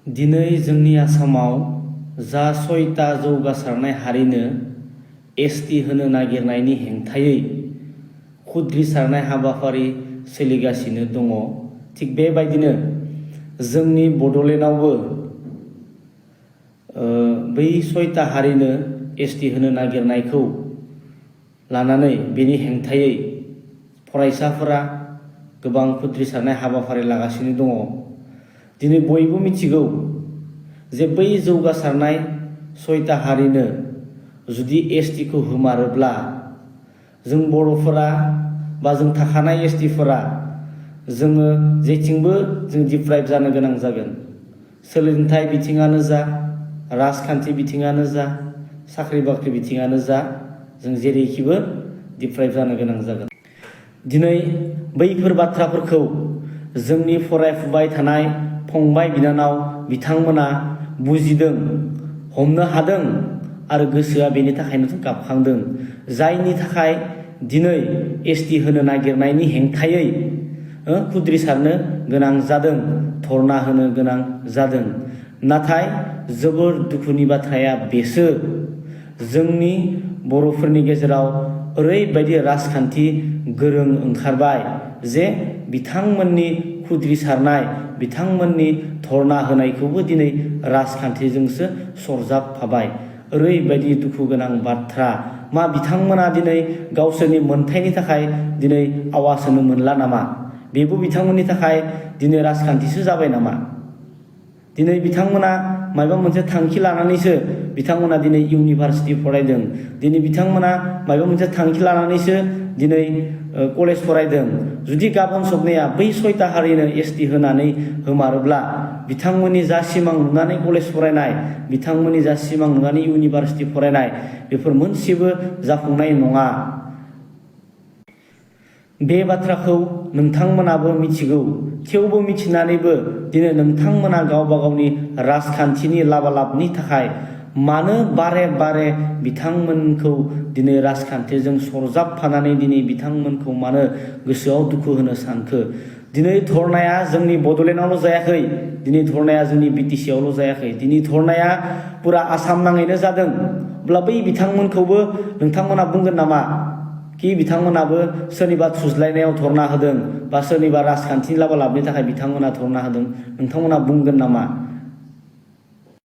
दिनै जोंनि आसामाव जा 6टा जौगासारनाय हारिनो एसटि होनो नागिरनायनि हेंथायै खुद्रिसारनाय हाबाफारि सोलिगासिनो दङ। थिग बेबायदिनो जोंनि बड'लेण्डआवबो बै 6टा हारिनो एसटि होनो नागिरनायखौ लानानै बेनि हेंथायै फरायसाफोरा गोबां खुद्रिसारनाय हाबाफारि लागासिनो दङ। दिनै बयबो मिथिगौ जे बै जौगासारनाय 6टा हारिनो जुदि एसटिखौ होमारोब्ला जों बर'फोरा बा जों थाखानाय एसटिफोरा जोङो जेथिंबो जों डिप्राइभ जानो गोनां जागोन। सोलोंथाइ बिथिङानो जा, राजखान्थि बिथिङानो जा, साख्रि बाख्रि बिथिङानो जा, जों जेरैखिबो डिप्राइभ जानो गोनां जागोन। दिनै बैफोर बाथ्राफोरखौ जोंनि फरायफुबाय थानाय फंबाय बिनानाव बिथांमोना बुजिदों, हमनो हादों आरो गोसोआ बेनि थाखायनो गाबखांदों। जायनि थाखाय दिनै एसटि होनो नागिरनायनि हेंथायै खुद्रिसारनो गोनां जादों, धरना होनो गोनां जादों। नाथाय जोबोर दुखुनि बाथ्राया बेसो, जोंनि बर'फोरनि गेजेराव ओरैबायदि राजखान्थि गोरों ओंखारबाय जे बिथांमोननि खुद्रिसारनाय, बिथांमोननि धरना होनायखौबो दिनै राजखान्थिजोंसो सरजाबफाबाय। ओरैबायदि दुखु गोनां बाथ्रा। मा बिथांमोना दिनै गावसोरनि मोनथायनि थाखाय दिनै आवाज होनो मोनला नामा? बेबो बिथांमोननि थाखाय दिनै राजखान्थिसो जाबाय नामा? दिनै बिथांमोना माबा मोनसे थांखि लानानैसो बिथांमोना दिनै इउनिभारसिटि फरायदों। दिनै बिथांमोना माबा मोनसे थांखि लानानैसो दिनै कलेज फरायदों। जुदि गाबोन सबनिया बै 6टा हारिनो एसटि होनानै होमारोब्ला बिथांमोननि जा सिमां नुनानै कलेज फरायनाय, बिथांमोननि जा सिमां नुनानै इउनिभारसिटि फरायनाय, बेफोर मोनसेबो जाफुंनाय नङा। बे बाथ्राखौ नोंथांमोनाबो मिथिगौ। थेवबो मिथिनानैबो दिनै नोंथांमोना गावबा गावनि राजखान्थिनि लाबालाबनि थाखाय मानो बारे बारे बिथांमोनखौ दिनै राजखान्थिजों सरजाबफानानै दिनै बिथांमोनखौ मानो गोसोआव दुखु होनो सानखो? दिनै धरनाया जोंनि बड'लेण्डआवल' जायाखै, दिनै धरनाया जोंनि बिटिसिआवल' जायाखै, दिनै धरनाया पुरा आसाम नाङैनो जादों। अब्ला बै बिथांमोनखौबो नोंथांमोना बुंगोन नामा कि बिथांमोनाबो सोरनिबा थुज्लायनायाव धरना होदों बा सोरनिबा राजखान्थिनि लाबालाबनि थाखाय बिथांमोना धरना होदों? नोंथांमोना बुंगोन नामा?